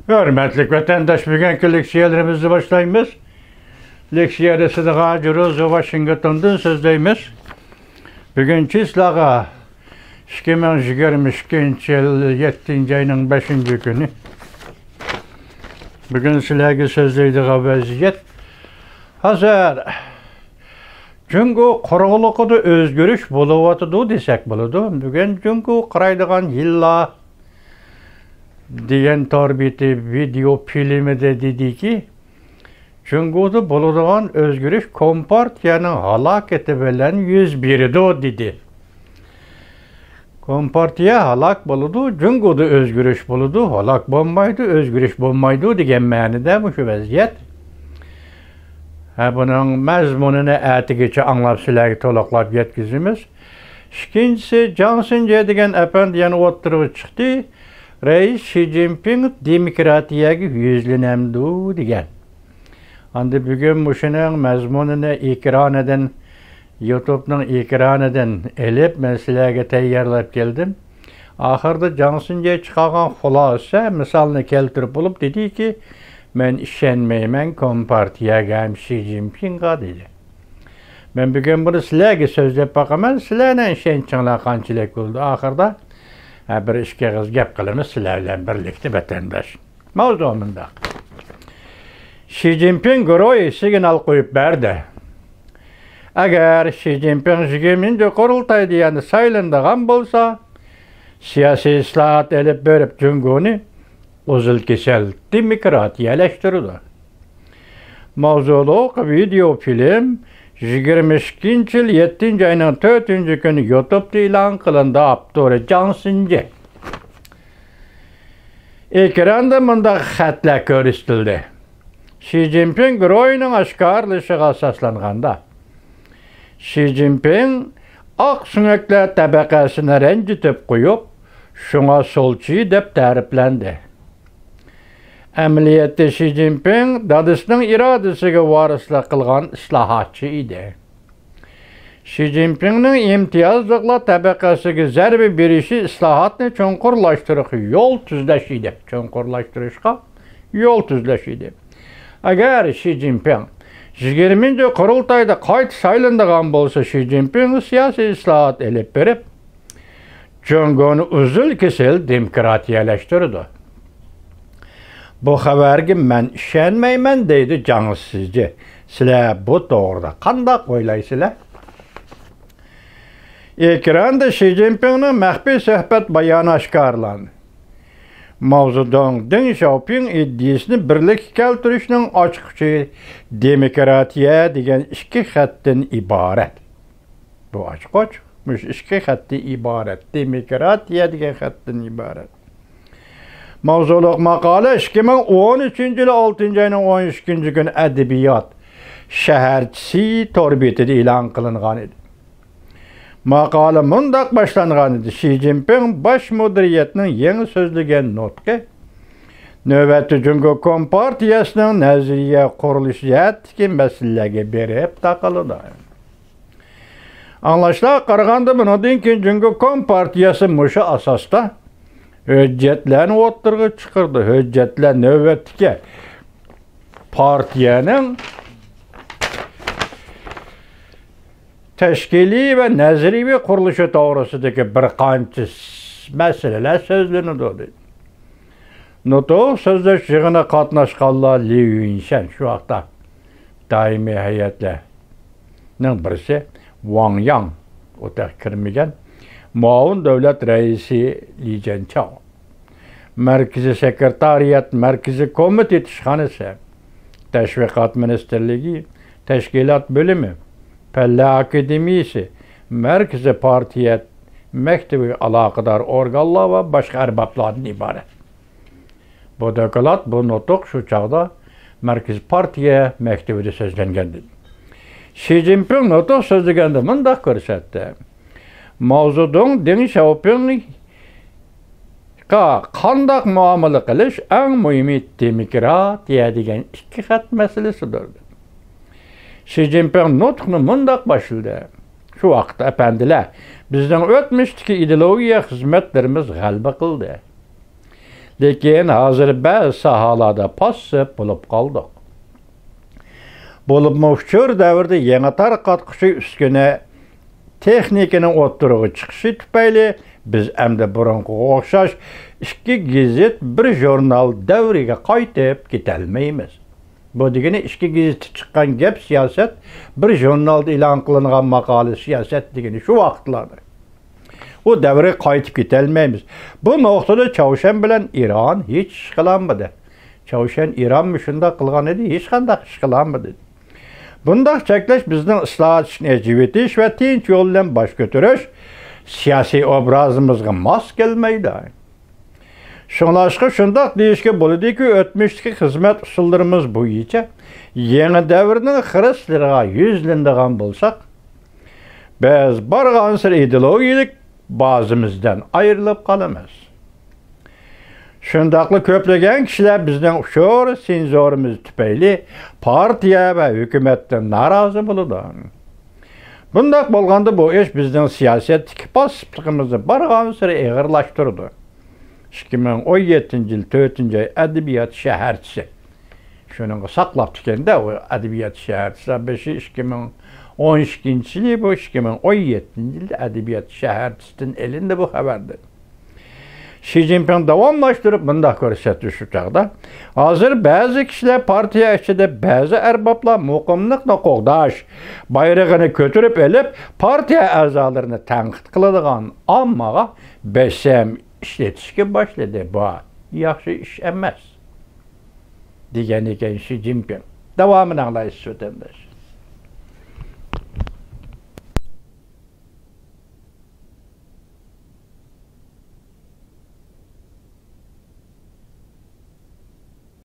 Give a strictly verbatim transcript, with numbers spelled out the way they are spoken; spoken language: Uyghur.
ھۆرمەتلىك ۋەتەنداش، بۈگۈنكى لېكسىيەلىرىمىزنى باشلايمىز. لېكسىيەدە سىدىغا جۇرۇزو ۋاشىنگتوندىن سۆزلەيمىز. بۈگۈن چىسلاغا ئىككى مىڭ يىگىرمە ئىككىنچى يىل يەتتىنچى ئاينىڭ بەشىنچى كۈنى. بۈگۈن سىلەرگە سۆزلەيدىغان ۋەزىيەت ھازىر جۇڭگو قۇرۇقلۇقىدا ئۆزگىرىش بولۇۋاتىدۇ دېسەك بولىدۇ. بۈگۈن جۇڭگو قارايدىغان يىللار دېگەن تور بېتى ۋىدېئو فىلىمىدە دېدىكى، جۇڭگودا بولىدىغان ئۆزگىرىش كومپارتىيەنىڭ ھالاكىتى بىلەن يۈز بېرىدۇ، دېدى. كومپارتىيە ھالاك بولىدۇ، جۇڭگودا ئۆزگىرىش بولىدۇ، ھالاك بولمايدۇ، ئۆزگىرىش بولمايدۇ دېگەن مەنىدە مۇشۇ ۋەزىيەت. ھە، بۇنىڭ مەزمۇنىنى ئەتىگىچە ئاڭلاپ سىلەرگە تولۇقلاپ يەتكۈزىمىز. ئىككىنچىسى، جاڭ سىنجې دېگەن ئەپەندى يەنە ئوتتۇرىغا چىقتى. رەئىس شى جىنپىڭ دېموكراتىيەگە يۈزلىنەمدۇ دېگەن. ئاندىن بۈگۈن مۇشۇنىڭ مەزمۇنىنى ئېكرانىدىن، يۇتۇبنىڭ ئېكرانىدىن ئېلىپ، مەن سىلەرگە تەييارلاپ كەلدىم. ئاخىرىدا جاڭ سىنجې چىقارغان خۇلاسە مىسالنى كەلتۈرۈپ بولۇپ دېدىكى، مەن ئىشەنمەيمەن كومپارتىيەگە ھەم شى جىنپىڭغا، دېدى. مەن بۈگۈن بۇنى سىلەرگە سۆزلەپ باقىمەن، سىلەرنىڭ ئىشەنچىڭلار قانچىلىك بولىدۇ؟ ئاخىرىدا، ھە، بىر ئىككى ئېغىز گەپ قىلىمىز سىلەر بىلەن بىرلىكتە، ۋەتەنداش. ماۋزۇ مۇنداق. شى جىنپىڭ گۇرۇھى سىگنال قويۇپ بەردى. ئەگەر شى جىنپىڭ يىگىرمىنچى قۇرۇلتايدا يەنە سايلىنىدىغان بولسا، سىياسىي ئىسلاھات ئېلىپ بېرىپ، جۇڭگونى ئۈزۈل-كېسىل دېموكراتىيەلەشتۈرىدۇ. ماۋزۇلۇق ۋىدېئو فىلىم يىگىرمە ئىككىنچى يىل يەتتىنچى ئاينىڭ تۆتىنچى كۈنى يۇتۇبتا ئېلان قىلىندى. ئاپتورى جاڭ سىنجې. ئېكراندا مۇنداق خەتلەر كۆرسىتىلدى. شى جىنپىڭ گۇرۇھىنىڭ ئاشكارىلىشىغا ئاساسلانغاندا، شى جىنپىڭ ئاق سۆڭەكلەر تەبەقەسىنى رەنجىتىپ قويۇپ، شۇڭا سولچى دەپ تەرىپلەندى. ئەمەلىيەتتە شى جىنپىڭ دادىسىنىڭ ئىرادىسىگە ۋارىسلىق قىلغان ئىسلاھاتچى ئىدى. شى جىنپىڭنىڭ ئىمتىيازلىقلار تەبەقەسىگە زەربە بېرىشى ئىسلاھاتنى چوڭقۇرلاشتۇرۇشقا يول تۈزلەش ئىدى. چوڭقۇرلاشتۇرۇشقا يول تۈزلەش ئىدى. ئەگەر شى جىنپىڭ يىگىرمىنچى قۇرۇلتايدا قايتا سايلىنىدىغان بولسا، شى جىنپىڭ سىياسىي ئىسلاھات ئېلىپ بېرىپ، جۇڭگونى ئۈزۈل-كېسىل دېموكراتىيەلەشتۈرىدۇ. بۇ خەۋەرگە مەن ئىشەنمەيمەن، دەيدۇ جاڭ سىنجې. سىلەر بۇ توغرىدا قانداق ئويلايسىلەر؟ ئېكراندا شى جىنپىڭنىڭ مەخپىي سۆھبەت بايانى ئاشكارىلاندى. ماۋزېدۇڭ دېڭ شياۋپىڭ ئىدىيىسىنى بىرلىككە كەلتۈرۈشنىڭ ئاچقۇچى دېموكراتىيە دېگەن ئىككى خەتتىن ئىبارەت. بۇ ئاچقۇچ مۇشۇ ئىككى خەتتىن ئىبارەت، دېموكراتىيە دېگەن خەتتىن ئىبارەت. ماۋزۇلۇق ماقالە ئىككى مىڭ ئون ئۈچىنچى يىلى ئالتىنچى ئاينىڭ ئون ئىككىنچى كۈنى ئەدەبىيات شەھەرچىسى تور بېتىدە ئېلان قىلىنغان ئىدى. ماقالە مۇنداق باشلانغان ئىدى: شى جىنپىڭ باش مۇدىرىيەتنىڭ يېڭى سۆزلىگەن نۇتقى نۆۋەتتە جۇڭگو كومپارتىيەسىنىڭ نەزەرىيە قۇرۇلۇشى جەھەتتىكى مەسىلىلەرگە بېرىپ تاقىلىدۇ. ئاڭلاشلارغا قارىغاندا، بۇنىڭدىن كېيىن جۇڭگو كومپارتىيەسى مۇشۇ ئاساستا ھۆججەتلەرنى ئوتتۇرىغا چىقىرىدۇ. ھۆججەتلەر نۆۋەتتىكى پارتىيەنىڭ تەشكىلىي ۋە نەزەرىيەۋى قۇرۇلۇشى توغرىسىدىكى بىر قانچە مەسىلىلەر سۆزلىنىدۇ، دېدى. نۇتۇق سۆزلەش يىغىنىغا قاتناشقانلار ليۇ يۈنشەن، شۇ ۋاقىتتا دائىمىي ھەيئەتلەرنىڭ بىرسى، ۋاڭ ياڭ، ئۇ تېخى كىرمىگەن، مۇئاۋىن دۆلەت رەئىسى لى جيەنچاۋ، مەركىزىي سېكرېتارىيات، مەركىزىي كومىتېت ئىشخانىسى، تەشۋىقات مىنىستىرلىكى، تەشكىلات بۆلۈمى، پەنلەر ئاكادېمىيىسى، مەركىزىي پارتىيە مەكتىۋىگە ئالاقىدار ئورگانلار ۋە باشقا ئەربابلاردىن ئىبارەت. بۇ دوكلات، بۇ نۇتۇق شۇ چاغدا مەركىزىي پارتىيە مەكتىۋىدە سۆزلەنگەن ئىدى. شى جىنپىڭ نۇتۇق سۆزلىگەندە مۇنداق كۆرسەتتى: ماۋزېدۇڭ دېڭ شياۋپىڭغا قانداق مۇئامىلە قىلىش ئەڭ مۇھىمى دېموكراتىيە دېگەن ئىككى خەت مەسىلىسىدۇر. شى جىنپىڭ نۇتۇقنى مۇنداق باشلىدى: شۇ ۋاقىتتا، ئەپەندىلەر، بىزنىڭ ئۆتمۈشتىكى ئىدېئولوگىيە خىزمەتلىرىمىز غەلىبە قىلدى. لېكىن ھازىر بەزى ساھەلەردە پاسسىپ بولۇپ قالدۇق. بولۇپمۇ ئۇچۇر دەۋرىدە يېڭى تارقاتقۇچى ئۈسكۈنە تېخنىكىنىڭ ئوتتۇرىغا چىقىشى تۈپەيلى بىز ئەمدى بۇرۇنقىغا ئوخشاش ئىككى گېزىت، بىر ژۇرنال دەۋرىگە قايتىپ كېتەلمەيمىز. بۇ دېگىنى ئىككى گېزىتتە چىققان گەپ سىياسەت، بىر ژۇرنالدا ئېلان قىلىنغان ماقالە سىياسەت دېگىنى شۇ ۋاقىتلاردا. ئۇ دەۋرگە قايتىپ كېتەلمەيمىز. بۇ نۇقتىدا چاۋشيەن بىلەن ئىران ھېچ ئىش قىلالمىدى. چاۋشيەن ئىرانمۇ شۇنداق قىلغان ئىدى، ھېچقانداق ئىش قىلالمىدى. بۇنداق چەكلەش بىزنىڭ ئىسلاھات ئىشىنى ئېچىۋېتىش ۋە تىنچ يول بىلەن باش كۆتۈرۈش سىياسىي ئوبرازىمىزغا ماس كەلمەيدۇ. شۇڭلاشقا شۇنداق دېيىشكە بولىدۇكى، ئۆتمۈشتىكى خىزمەت ئۇسۇللىرىمىز بويىچە يېڭى دەۋرنىڭ خىرىسلىرىغا يۈزلىنىدىغان بولساق، بىز بارغانسېرى ئىدېئولوگىيەلىك بازىمىزدىن ئايرىلىپ قالىمىز. شۇنداقلا كۆپلىگەن كىشىلەر بىزنىڭ ئۇچۇر سېنزۇرىمىز تۈپەيلى پارتىيە ۋە ھۆكۈمەتتىن نارازى بولىدۇ. بۇنداق بولغاندا بۇ ئىش بىزنىڭ سىياسەتتىكى پاسسىپلىقىمىزنى بارغانسېرى ئېغىرلاشتۇرىدۇ. ئىككى مىڭ ئون يەتتىنچى يىل تۆتىنچى ئاي ئەدەبىيات شەھەرچىسى. شۇنىڭغا ساقلاپتىكەن-دە، ئۇ ئەدەبىيات شەھەرچىسى بېشى ئىككى مىڭ ئون ئىككىنچى يىلى، بۇ ئىككى مىڭ ئون يەتتىنچى يىلدا ئەدەبىيات شەھەرچىسىدىن ئېلىندى بۇ خەۋەردىن. شى جىنپىڭ داۋاملاشتۇرۇپ مۇنداق كۆرسەتتى شۇ چاغدا، ھازىر بەزى كىشىلەر پارتىيە ئىچىدە بەزى ئەربابلار مۇقىملىقنى قوغداش بايرىقىنى كۆتۈرۈپ ئېلىپ، پارتىيە ئەزالىرىنى تەنقىد قىلىدىغان ئاممىغا بېسىم ئىشلىتىشكە باشلىدى. بۇ ياخشى ئىش ئەمەس، دېگەن ئىكەن شى جىنپىڭ. داۋامىنى ئاڭلايسىز، ۋەتەنداش.